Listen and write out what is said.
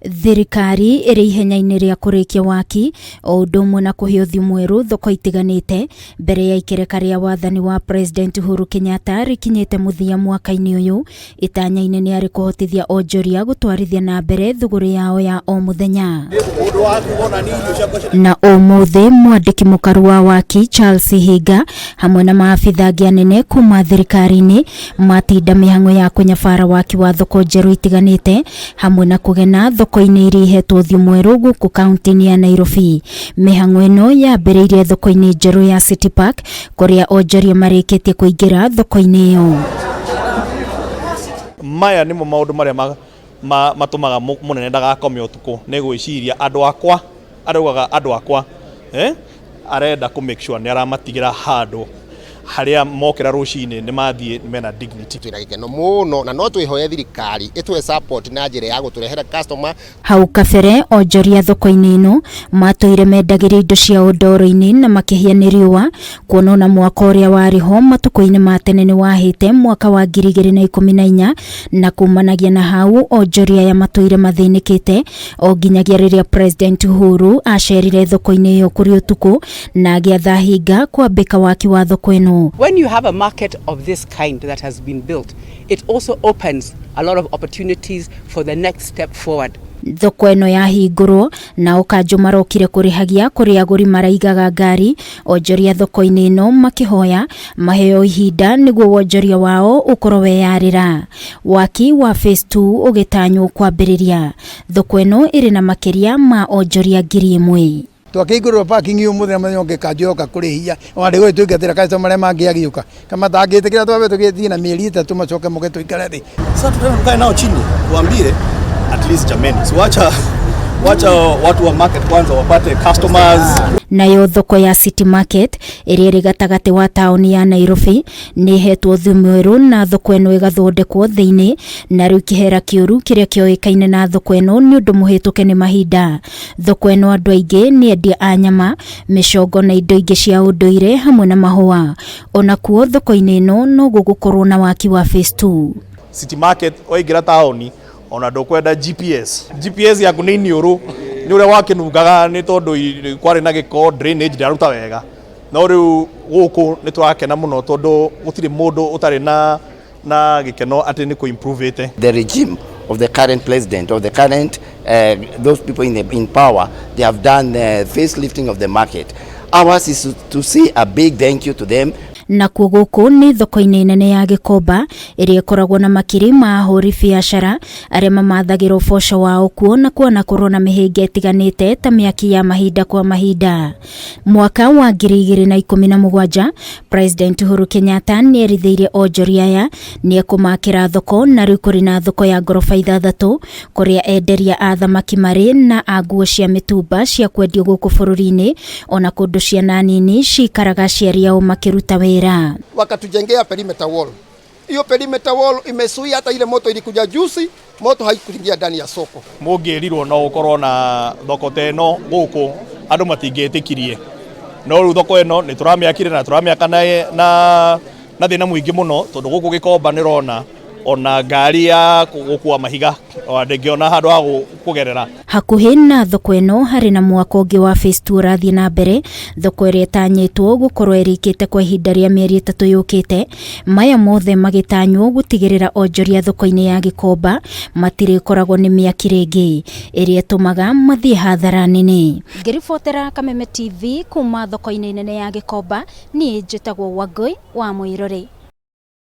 Thirikari ĩrĩ ihenya-inĩ rĩa kũrĩkia waki o ũndũ ũmwe na kũhe ũthiũ mwerũ thoko itiganĩte mbere ya ikereka rĩa wathani wa President Uhuru Kenyatta rĩkinyĩte mũthia mwaka-inĩ ũyũ. Itanya inene arĩ kũhotithia onjoria gũtwarithia na mbere thũgũrĩ yao ya o mũthenya. Na ũmũthĩ mwandĩki mũkaru wa waki Charles Hinga hamwe na maabitha angĩ anene kuma thirikari-inĩ matinda mĩhang'o ya kũnyabara waki wa thoko njerũ itiganĩte hamwe na kũgena thoko-inĩ iria ihetwo ũthiũ mwerũ gũkũ kaunti-inĩ ya Nairobi. Mĩhang'o ĩno yambĩrĩirie thoko-inĩ njerũ ya City Park kũrĩa onjoria marĩkĩtie kũingĩra thoko-inĩ ĩyo. Maya nĩmo maũndũ marĩa matũmaga mũnene ndagakome ũtukũ, nĩ gwĩciria andũ akwa, araugaga andũ akwa, eh, arenda kũ make sure nĩ aramatigĩra handũ harĩa mokĩra rũcinĩ nĩ mathiĩ mena dignity. Twĩna gĩkeno mũno na no twĩhoye thirikari ĩtũhe support na njĩra ya gũtũrehera customer. Hau kabere onjoria thoko-inĩ ĩno matũire mendagĩria indo ciao ndoro-inĩ na makĩhĩa nĩ riũa kuona ona mwako ũrĩa warĩ ho matukũ-inĩ ma tene nĩ wahĩte mwaka wa 2014 na kumanagia na hau onjoria aya matũire mathĩnĩkĩte o nginyagia rĩrĩa President Uhuru acerire thoko-inĩ ĩyo kũrĩ ũtukũ na agĩatha Hinga kwambĩka waki wa thoko ĩno. When you have a market of this kind that has been built, it also opens a lot of opportunities for the next step forward. Thoko ĩno yahingũrwo nao kanjũ marokire kũrĩhagia kũrĩa agũri maraigaga ngari onjoria thoko-inĩ ĩno makĩhoya maheo ihinda nĩguo wonjoria wao ũkorwo weyarĩra. Waki wa phase 2 ũgĩtanywo kwambĩrĩria. Thoko ĩno ĩrĩ na makĩria ma onjoria 1000. Twakĩhingũrĩrwo parking ũmũthĩ na mũthenya ũngĩ kanjũ yoka kũrĩhia ona ndĩgũgĩ tũingatĩra customer arĩa mangĩ agĩũka kama matangĩtĩkĩra twambe tũgĩthiĩ na mĩeri 3 macoke moke tũikare thĩ. Sasa tukae nao chini tuambie at least jameni, si wacha watu wa market kwanza wapate customers. Nayo thoko ya City Market ĩrĩa ĩrĩ gatagatĩ wa taũni ya Nairobi nĩ ĩhetwo ũthiũ mwerũ na thoko ĩno ĩgathondekwo thĩinĩ na rĩu kĩhera kĩũru kĩrĩa kĩoĩkaine na thoko ĩno nĩ ũndũ mũhĩtũke nĩ mahinda. Thoko ĩno andũ aingĩ nĩ endia a nyama, mĩcongo na indo ingĩ cia ũndũire hamwe na mahũa. Ona kuo thoko-inĩ ĩno no gũgũkorwo na waki wa phase 2. City Market waingĩra taũni ona ndũkwenda GPS. GPS yaku nĩ iniũrũ nĩ ũrĩa wakĩnungaga nĩ tondũ kwarĩ na gĩko, drainage ndĩraruta wega. No rĩu gũkũ nĩ tũrakena mũno tondũ gũtirĩ mũndũ ũtarĩ na gĩkeno atĩ nĩ kũ-improve-ĩte. The regime of the current president, of the current, those people in power, they have done the facelifting of the market. Ours is to say a big thank you to them. Nakuo gũkũ nĩ thoko-inĩ nene ya Gĩkomba ĩrĩa ĩkoragwo na makiri ma ahũri biacara arĩa mamathagĩra ũboco wao kuo na kuona kũrwo na mĩhĩnga ĩtiganĩte ta mĩaki ya mahinda kwa mahinda. Mwaka wa 2017 President Uhuru Kenyatta nĩerithĩirie onjoria aya nĩekũmakĩra thoko na rĩu kũrĩ na thoko ya ngoroba 6 kũrĩa enderia a thamaki marĩ na a nguo cia mĩtumba cia kwendio gũkũ bũrũri-inĩ ona kũndũ ciana nini cikaraga aciari ao makĩruta wĩra. Wakatujengea perimeter wall. Hiyo perimeter wall imezuia hata ile moto ilikuja juzi, moto haikuingia ndani ya soko. Mũngĩrirwo no ũkorwo na thoko ta ĩno gũkũ andũ matingĩtĩkirie, no rĩu thoko ĩno nĩ tũramĩakire na tũramĩaka na thĩna mũingĩ mũno tondũ gũkũ Gĩkomba nĩ ũrona ona ngari ya gũkua mahiga ona ndĩngĩona handũ ha kũgerera. Hakuhĩ na thoko ĩno harĩ na mwako ũngĩ wa phase 2 ũrathiĩ na mbere, thoko ĩrĩa ĩtanyĩtwo gũkorwo ĩrĩkĩte kwa ihinda rĩa mĩeri 3 yũkĩte. Maya mothe magĩtanywo gũtigĩrĩra onjoria thoko-inĩ ya Gĩkomba matirĩkoragwo nĩ mĩaki rĩngĩ ĩrĩa ĩtũmaga mathiĩ hathara nene. Ngĩribotera Kameme TV kuma thoko-inĩ nene ya Gĩkomba, niĩ njĩtagwo Wangũi wa Mũirũrĩ.